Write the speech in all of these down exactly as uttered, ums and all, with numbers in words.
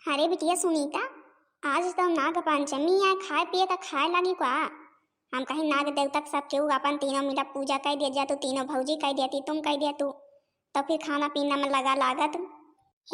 अरे बिटिया सुनीता, आज तो नाग पंचमी है, खाए पिए का खाए लागी का? हम कहीं नाग देवता के सब केहू अपन तीनों मिला पूजा कइ दिया जा, तू तीनों भौजी कइ दिया, ती तुम कइ दिया तू, तो फिर खाना पीना में लगा लागत।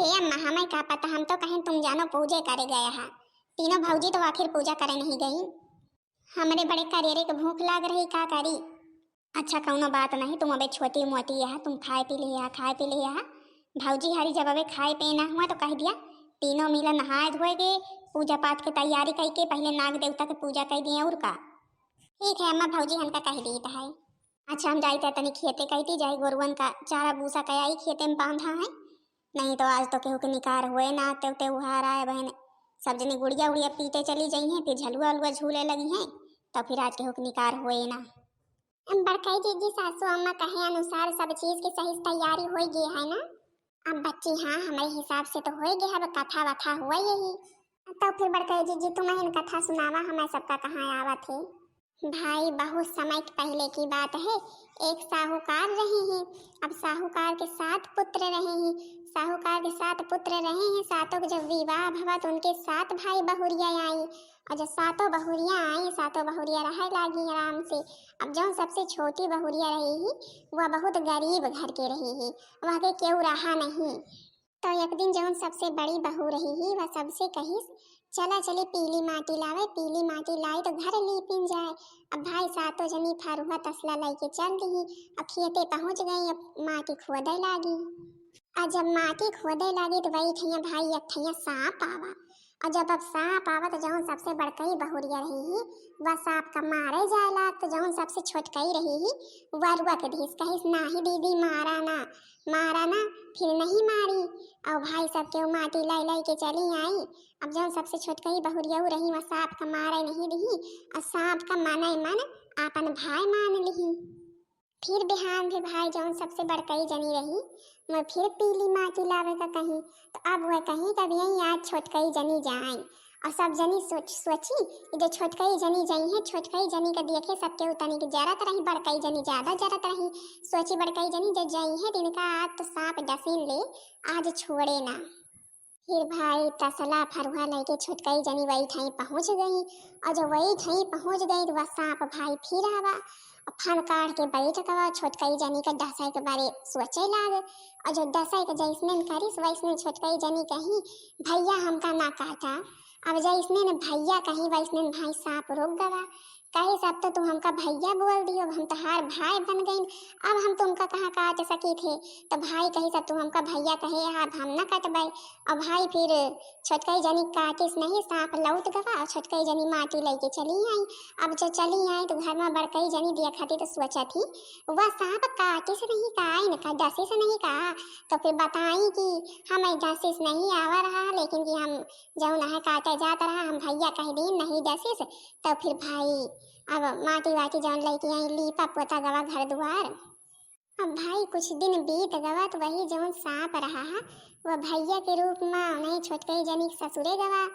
हे अम्मा, हमें का पता, हम तो कहीं तुम जानो पूजे करे गए है। तीनों भौजी तो आखिर पूजा करे नहीं गई। हमरे बड़े करेरे के भूख लाग रही, का करी? अच्छा, कौनो बात नहीं, तुम अबे छोटी मोटी है, तुम खाए पी लिया, खाए पी लिया। भौजी हरी जब अबे खाए पे ना हुआ तो कह दिया, तीनों मिला नहाए धोए के, पूजा पाठ के तैयारी कई के पहले नाग देवता के पूजा कई दिए और का। ठीक है अम्मा, भौजी हमका कह दी है। अच्छा, हम जाई त तनी खेते कई दी, जाई गोरुअन का चारा भूसा कयाई खेते में बांधा है, नहीं तो आज तो केहू के निकार हुए ना, ते त्योहार आए बहन, सब जनी गुड़िया उड़िया पीटे चली जाई हैं, फिर झलुआ उलुआ झूले लगी हैं, तो फिर आज केहू के निकार हुए ना। बड़काई जीजी, सासू अम्मा कहे अनुसार सब चीज के सही से तैयारी होई गई है ना? अब बच्ची, हाँ, हमरे हिसाब से तो होई गई है, अब कथा वथा हुआ यही। तो फिर बड़काई जीजी, तुम इन कथा सुनावा, हमें सबका कहाँ आवत है। भाई, बहुत समय के पहले की बात है, एक साहूकार रहे हैं। अब साहूकार के सात पुत्र रहे हैं। साहूकार के सात पुत्र रहे हैं, सातों के जब विवाह भवा तो उनके सात भाई बहुरिया आई। और जब सातों बहुरिया आई, सातों बहुरिया रहे लागी आराम से। अब जौन सबसे छोटी बहुरिया रही ही, वह बहुत गरीब घर के रही ही, वह के केहू रहा नहीं। तो एक दिन जौन सबसे बड़ी बहू रही ही, वह सबसे कहिस, "चला चली पीली माटी लावे, पीली माटी लाई तो घर लीपिन जाए।" अब भाई सातों जनी फरुहा तसला लइके चल दिही। अब खेते पहुँच गई, अब माटी खोदे लागी। और जब माटी खोदे लागी तो वही ठैया भाई एक ठैया सांप आवा। और जब अब सांप आवा तो जौन सबसे बड़कई बहुरिया रही ही, वह सांप का मारे जाए लाग तो जौन सबसे छोटकई रही ही, वह रुआ के धीस कहिस, "नाही दीदी, मारा ना, मारा ना।" फिर नहीं मारी। और भाई सब केहू माटी लाई लाई के चली आई। अब जौन सबसे छोटकई बहुरियऊ रही, वह सांप का मारे नहीं दिही और सांप का मने मन आपन भाई मान लिही। फिर बिहान भी भाई जौन सबसे बड़कई जनी रही, वह फिर पीली माटी लावे का कही। तो अब वह कही कि अब यही आज छोटकई जनी जाए। और सब जनी सोच, सोची कि जो छोटकई जनी जाई है, छोटकई जनी का देखे सबके उतनी की जरत रही, बड़कई जनी ज्यादा जरत रही। सोची बड़कई जनी जो जाई है, इनका आज तो सांप डसीन ले, आज छोड़े ना। फिर भाई तसला फरुहा लेके छोटकई जनी वही ठाई पहुँच गई। और जब वही ठाई पहुँच गई तो वह सांप भाई फिर आवा और फन काढ़ के बैठ गवा। छोटकई जनी का डसे के बारे सोचे लाग। और जो डसे के जैसने करिस वैसने छोटकई जनी कही, "भैया हमका ना काटा।" अब जैसने न भैया कही वैसने भाई सांप रुक गवा। कहिस, "अब तो तू हमका भैया बोल दियो, अब हम तहार भाई बन गइन, अब हम तुमका कहाँ काट सकी थे?" तो भाई कहिस, "अब तू हमका भैया कहे हा, अब हम ना कटबै।" और भाई फिर छोटकई जनी काटिस नहीं, सांप लौट गवा और छोटकई जनी माटी लेके चली आई। अब जो चली आई तो घर में बड़कई जनी देखती तो सोचत ही, "वह सांप काटिस नहीं का, इनका डसिस नहीं का?" तो फिर बताई कि हमें डसिस नहीं आवा रहा, लेकिन कि हम जौन है काटे जात रहा, हम भैया कह दी नहीं डसिस। तो फिर भाई अब माटी वाटी जौन लेके आई, लीपा पोता गवा घर दुआर। अब भाई कुछ दिन बीत गवा तो वही जौन सांप रहा है, वह भैया के रूप में उन्हें छोटकई जनी के ससुरे गवा।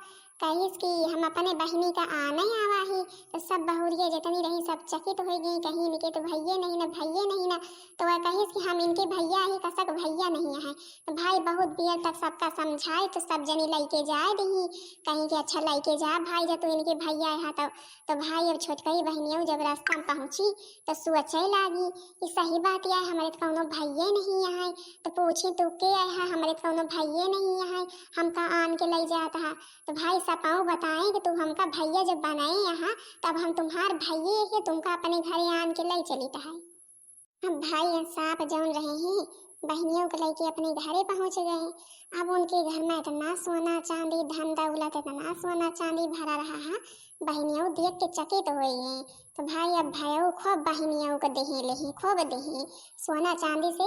कहिस कि हम अपने बहिनी का आने आवा ही। तो सब बहुरिया जितनी रही सब चकित हो गई, कहीं इनके तो भैये नहीं ना, भैये नहीं ना। तो वह कहिस कि हम इनके भैया ही, कसक भैया नहीं है। तो भाई बहुत देर तक सबका समझाए तो सब जनी लइके जाए दिही, कहीं कि अच्छा लइके जा भाई, जब तू इनके भैया है तो। तो भाई अब छोटकई बहनियों जब रास्ता में पहुँची तो सोचे लागी कि सही बात यह है, हमरे तो कौनो भैये नहीं है। तो पूछी, "तू के है? हमरे तो कौनो भैये नहीं है, हमका आन के ले जात है।" तो भाई सपाऊ बताए कि तू हमका भैया जब बनाए यहाँ, तब हम तुम्हार भैये के तुमका अपने घरे आन के ले चलित है। अब भाई सांप जौन रहे हैं, बहनियों के लेके अपने घरे पहुँच गए। अब उनके घर में इतना सोना चांदी, धन दौलत, इतना सोना चांदी भरा रहा है, बहनियों देख के चकित हो गई। तो भाई अब भयो खूब बहनियों को देहे लेही, खूब देही, सोना चांदी से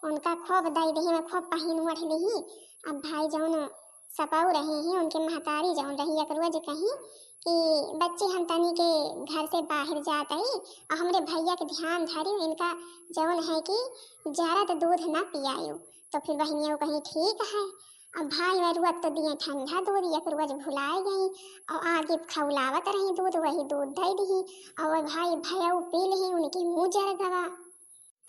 उनका खूब दई देही, में खूब पहिन ओढ़ लेही। अब भाई जौन सपाऊ रहे हैं, उनके महतारी जौन रही, एक रोज कहीं कि, "बच्ची, हम तनी के घर से बाहर जात हई और हमरे भैया के ध्यान धरी, इनका जौन है कि जरत दूध ना पियायु।" तो फिर बहनियों कहीं, "ठीक है।" अब भाई वह रुअत तो दिए ठंडा दूध, एक रोज भुलाए गई और आगे खौलावत रही दूध, वही दूध दे दिही और वह भाई भयऊ पी लिही, उनके मुँह जर गवा।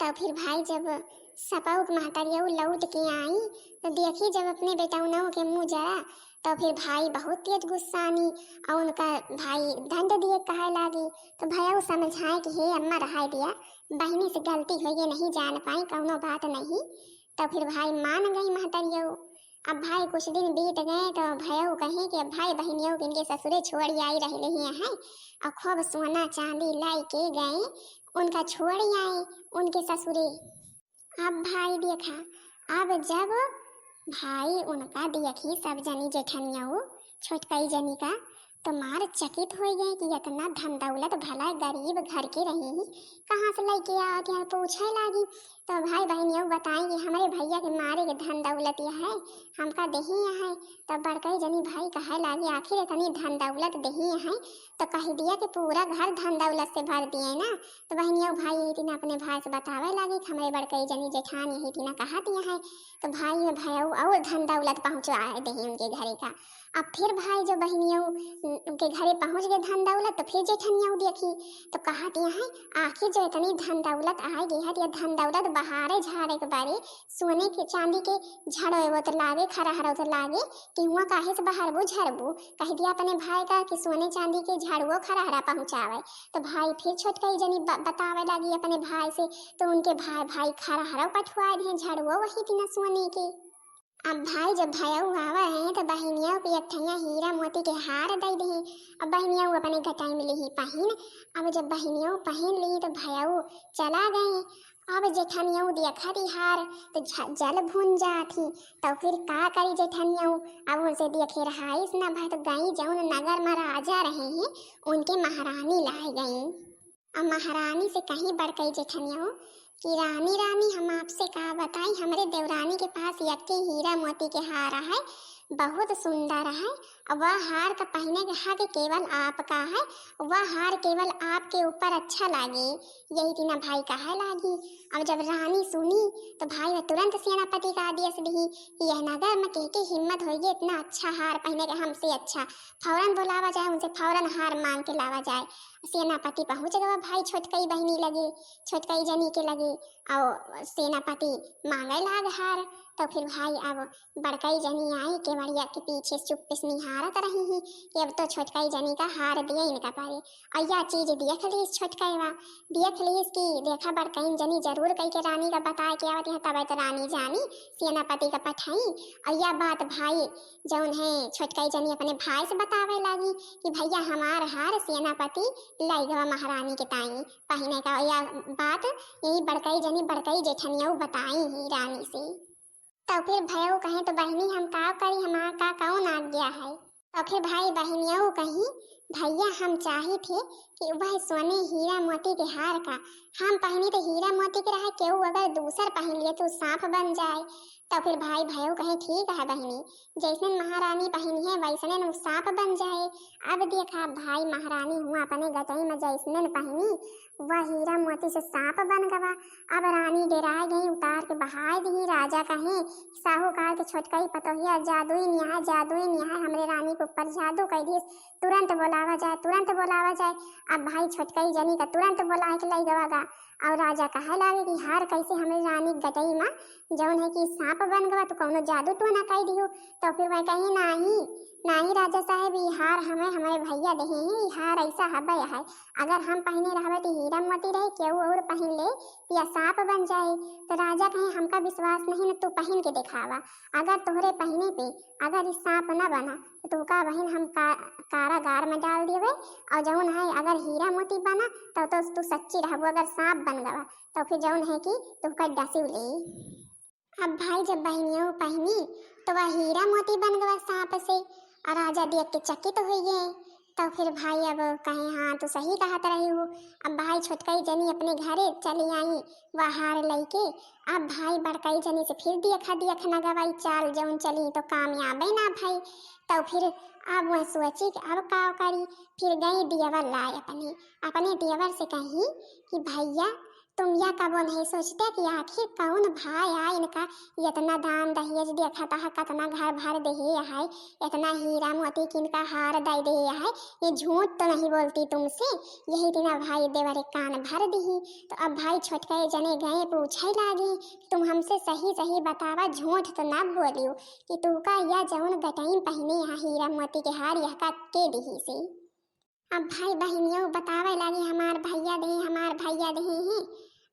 तब फिर भाई जब सपऊ के महतरियऊ लौट के आई, तो देखी जब अपने बेटौनऊ के मुँह जरा, तो फिर भाई बहुत तेज गुस्सानी और उनका भाई दंड दिए कहे लागी। तो भयऊ समझाए कि हे अम्मा, रहाय दिया, बहिनी से गलती होइगे, नहीं जान पाई, कौनो बात नहीं। तो फिर भाई मान गई महतरियऊ। अब भाई कुछ दिन बीत गए तो भयऊ कहे कि अब भाई बहिनियऊ के इनके ससुरे छोड़ी आई रहले ही हैं और खूब सोना चांदी लाई के गए, उनका छोड़ी आए उनके ससुरे। अब भाई देखा, अब जब भाई उनका देखी सब जनी जेठनियऊ छोटकई जनी का, तो मार चकित हो गए कि इतना धन दौलत भला गरीब घर के रही, कहाँ से लेके आवत हैं, पूछे लागी। तो भाई बहिनियऊ बताई कि हमरे भैया के मारे के धन दौलत यह है, हमका देही यह है। तब बड़कई जनी भाई कहे लागी, आखिर इतनी धन दौलत देही यह है, तो कह दिया कि पूरा घर धन दौलत से भर दिए ना। तो बहिनियऊ भाई यही तीन अपने भाई से बतावे लागी कि हमरे बड़कई जनी जेठान यही तीन कहा दिया है। तो भाई में भयऊ और धन दौलत पहुँचा देही उनके घरे का। अब फिर भाई जो बहिनियऊ के घरे पहुँच गए धन दौलत, तो फिर जेठनियऊ देखी तो कहा दिया है, आखिर जो इतनी धन दौलत आ गई है, तो ये धन दौलत बहारे झाड़े के बारे सोने के चांदी के झाड़ो वो तो लागे, खरा हरा तो लागे कि हुआ काहे से बहारबू झरबू। कह दिया अपने भाई का कि सोने चांदी के झाड़ुओ खरा हरा पहुँचावे। तो भाई फिर छोटकई जनी ब-, बतावे लागी अपने भाई से, तो उनके भाई, भाई खरा हरा पठुआ दिए झाड़ुओ वही दिना सोने के। अब भाई जब भयऊ आवे हैं तो बहिनियऊ के एक ठैया हीरा मोती के हार दे दही। अब बहिनियऊ अपने गटाई में लिही पहिन। अब जब बहिनियऊ पहिन ली तो भयऊ चला गए। अब जेठनियऊ देखत ही हार तो झ-, जल भुन जात ही। तो फिर का करी जेठनियऊ, अब उनसे देखे रहाइस ना भाई, तो गई जौन नगर में राजा रहे हैं उनके महारानी लाए गई। अब महारानी से कहीं बड़कई जेठनियऊ कि रानी, रानी, हम आपसे का बताई, हमरे देवरानी के पास यक्के हीरा मोती के हार है, बहुत सुंदर है, और वह हार का पहने के हक केवल आपका है, वह हार केवल आपके ऊपर अच्छा लागे। यही तीना भाई कहे लागी। अब जब रानी सुनी तो भाई वह तुरंत सेनापति का आदेश दी कि यह नगर में के, के हिम्मत होइए इतना अच्छा हार पहने के, हमसे अच्छा फौरन बुलावा जाए, उनसे फौरन हार मांग के लावा जाए। सेनापति पहुँच गवा भाई छोटकई बहिनी लगे, छोटकई जनी के लगे, और सेनापति मांगे लाग हार। तो फिर भाई अब बड़कई जनी आई, केवड़िया के पीछे से चुप्पे से निहारत रही ही कि अब तो छोटकई जनी का हार दिए इनका परे। और यह चीज देख लीस छोटकईवा, देख लीस कि देखा बड़कई जनी जरूर कई के रानी का बताए के आवत है, तब तो रानी जानी सेनापति का पठाई। और यह बात भाई जौन है छोटकई जनी अपने भाई से बतावे लागी कि भैया हमार हार सेनापति लई गवा महारानी के ताई पहने का। यह बात यही बड़कई जनी बड़कई जेठनियऊ बताई ही रानी से। तो फिर भयऊ कहे तो बहिनी हम का करी, हमार का कौन आज्ञा है। तो फिर भाई बहिनियऊ कही भैया हम चाही थे कि वह सोने हीरा मोती के हार का हम पहनी तो हीरा मोती के रहे, केहू अगर दूसर पहन लिए तो सांप बन जाए। तो फिर भाई भयऊ कहे ठीक है बहिनी, जैसन महारानी पहनी है वैसने नु सांप बन जाए। अब देखा भाई महारानी हुआ अपने गटई में जैसने पहनी वह हीरा मोती से सांप बन गवा। अब रानी डेराए गई, उतार के बहाय दी। राजा कहे साहूकार के छोटकई पतोहिया जादुई न्याय, जादुई न्याय, हमरे रानी के ऊपर जादू कर दिए, तुरंत बोलावा जाए, तुरंत बोलावा जाए। अब भाई छोटकई जनी का तुरंत बोला के लई गवा गा। और राजा कहे लागे कि हार कैसे हमरे रानी गटई में जौन है कि सांप बन गवा, तो कौनो जादू टोना कर दियो। तो फिर वह कही नाही, नाही राजा साहब, ई हार हमें हमरे भैया देहे हैं, ई हार ऐसा हबे है, अगर हम पहने रहबे तो हीरा मोती रहे, केहू और पहन ले तो या सांप बन जाए। तो राजा कहे हमका विश्वास नहीं न, तू पहन के दिखावा, अगर तोहरे पहने पे अगर ई सांप न बना तो तोहका बहिन हम का, कारागार में डाल देवे, और जौन है अगर हीरा मोती बना तो, तो तू सच्ची रहबो, अगर सांप बन गवा तो फिर जौन है कि तोहका डसी ले। अब भाई जब बहिनियों पहनी तो वह हीरा मोती बन गवा सांप से, और राजा देख के चकित हो गए। तो फिर भाई अब कहे हाँ तू सही कहत रही हो। अब भाई छोटकई जनी अपने घरे चली आई वह हार लेके। अब भाई बड़कई जनी से फिर देखा देखा न गवाई चाल जौन चली तो कामयाबे ना भई। तो फिर अब वह सोची कि अब का करी। फिर गई देवर लाए अपने, अपने देवर से कही कि भैया तुम यह कबो नहीं सोचते कि आखिर कौन भाई आ इनका इतना दान दहेज देखत है, कतना घर भर देहे है, इतना हीरा मोती किनका हार दे देहे है, ये झूठ तो नहीं बोलती तुमसे? यही दिना भाई देवर एक कान भर दिही। तो अब भाई छोटका जने गए पूछे लागे कि तुम हमसे सही सही बतावा, झूठ तो ना बोलियो कि तू का यह जौन गटइन पहिने यहाँ हीरा मोती के हार यह का के दिही से। अब भाई बहिनियों बतावे लागी, "हमार भैया देहे, हमार भैया देहे हैं।"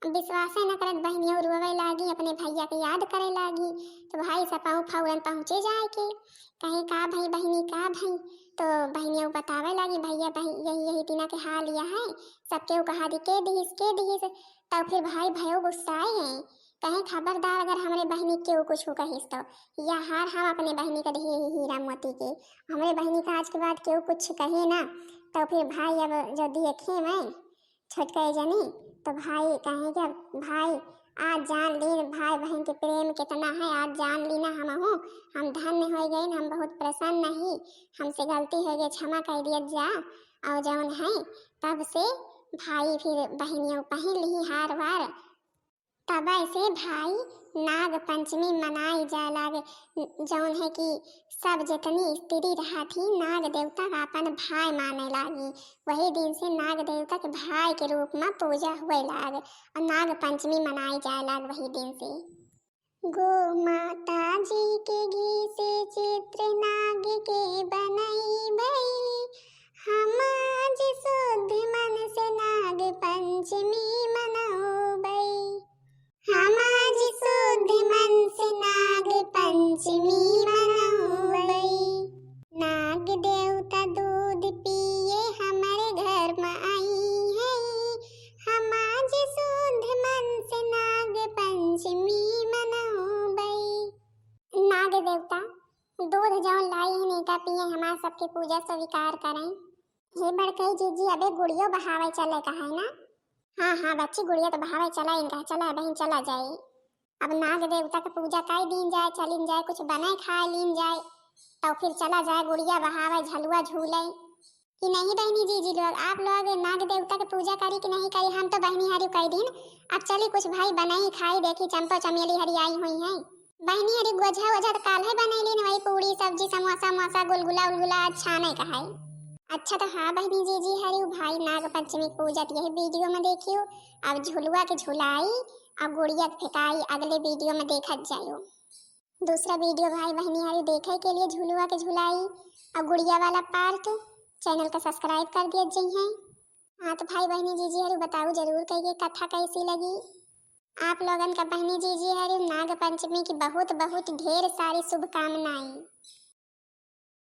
अब विश्वासे न करत बहिनियों रोवे लागी, अपने भैया के याद करे लागी। तो भाई सपाऊ फौरन पहुँचे जाए के कहे, "का भई बहिनी, का भई?" तो बहिनियों बतावे लागी, "भैया, बहि-, यही, यही टीना के हाल यह है, सबके ऊ कहा दी, के दिहिस, के दिहिस।" तब फिर भाई भयो गुस्साए गए, कहे, "खबरदार अगर हमरे बहिनी के ऊ कुछ कहिस तो, यह हार हम अपने बहिनी के दिहे ही हीरा मोती के, हमरे बहिनी का आज के बाद केहू कुछ कहे ना।" तो फिर भाई अब जो देखे मैं छोटका जनी, तो भाई कहे कि अब भाई आज जान लीन भाई बहन के प्रेम कितना है, आज जान लीना हमहू, हम धन्य हो गए, हम बहुत प्रसन्न ही, हमसे गलती हो गई, क्षमा कर दिया जा। और जौन है तब से भाई फिर बहिनियों पहन ली हार वार। तब से भाई नाग पंचमी मनाई जाए लागे, जौन है कि सब जितनी स्त्री रहा थी नाग देवता का अपन भाई माने लागी। वही दिन से नाग देवता के भाई के रूप में पूजा हुए लाग और नाग पंचमी मनाई जाए लाग वही दिन से। गो माता जी के घी से चित्र नाग के बनई भई, हम आज शुद्ध मन से नाग पंचमी मनौबई। हम आज शुद्ध मन से नाग पंचमी मनौबई। नाग देवता दूध पिए हमरे घर में आई है, हम आज शुद्ध मन से नाग पंचमी मनौबई। नाग देवता दूध जौन लाई है, नेका पिए, हमार सबके पूजा स्वीकार करें। हे बड़कई जीजी, अबे गुड़ियो बहावे चले का है ना? हाँ, हाँ बच्ची, गुड़िया तो बहावे चला इनका, चला बहन, चला जाए। अब नाग देवता के पूजा कई दीन जाए, चलिन जाए, कुछ बने खाए लीन जाए, तो फिर चला जाए गुड़िया बहावे, झलुआ झूले। कि नहीं बहनी जीजी लोग, आप लोग नाग देवता के पूजा करी कि नहीं करी? हम तो बहनी हरी कई दीन। अब चली कुछ भाई बनाई खाई, देखी चंपा चमेली हरी आई हुई हैं। बहनी हरी गोझा ओझा तो काल है बनैली न, वही पूड़ी सब्जी समोसा मोसा गुलगुला उलगुला आज छाने का है। अच्छा तो हाँ बहनी जीजी हरी भाई नाग पंचमी के पूजा तो यही वीडियो में देखियो। अब झुलुआ के झुलाई और गुड़िया के फेंकाई अगले वीडियो में देखत जायो। दूसरा वीडियो भाई बहनी हरी देखे के लिए झुलुआ के झुलाई और गुड़िया वाला पार्ट चैनल का सब्सक्राइब कर दिया जी हैं। हाँ तो भाई बहनी जीजी हरी बताओ जरूर कहिए कथा कैसी लगी। आप लोगन का बहनी जीजी हरी नाग पंचमी की बहुत बहुत ढेर सारी शुभकामनाएं।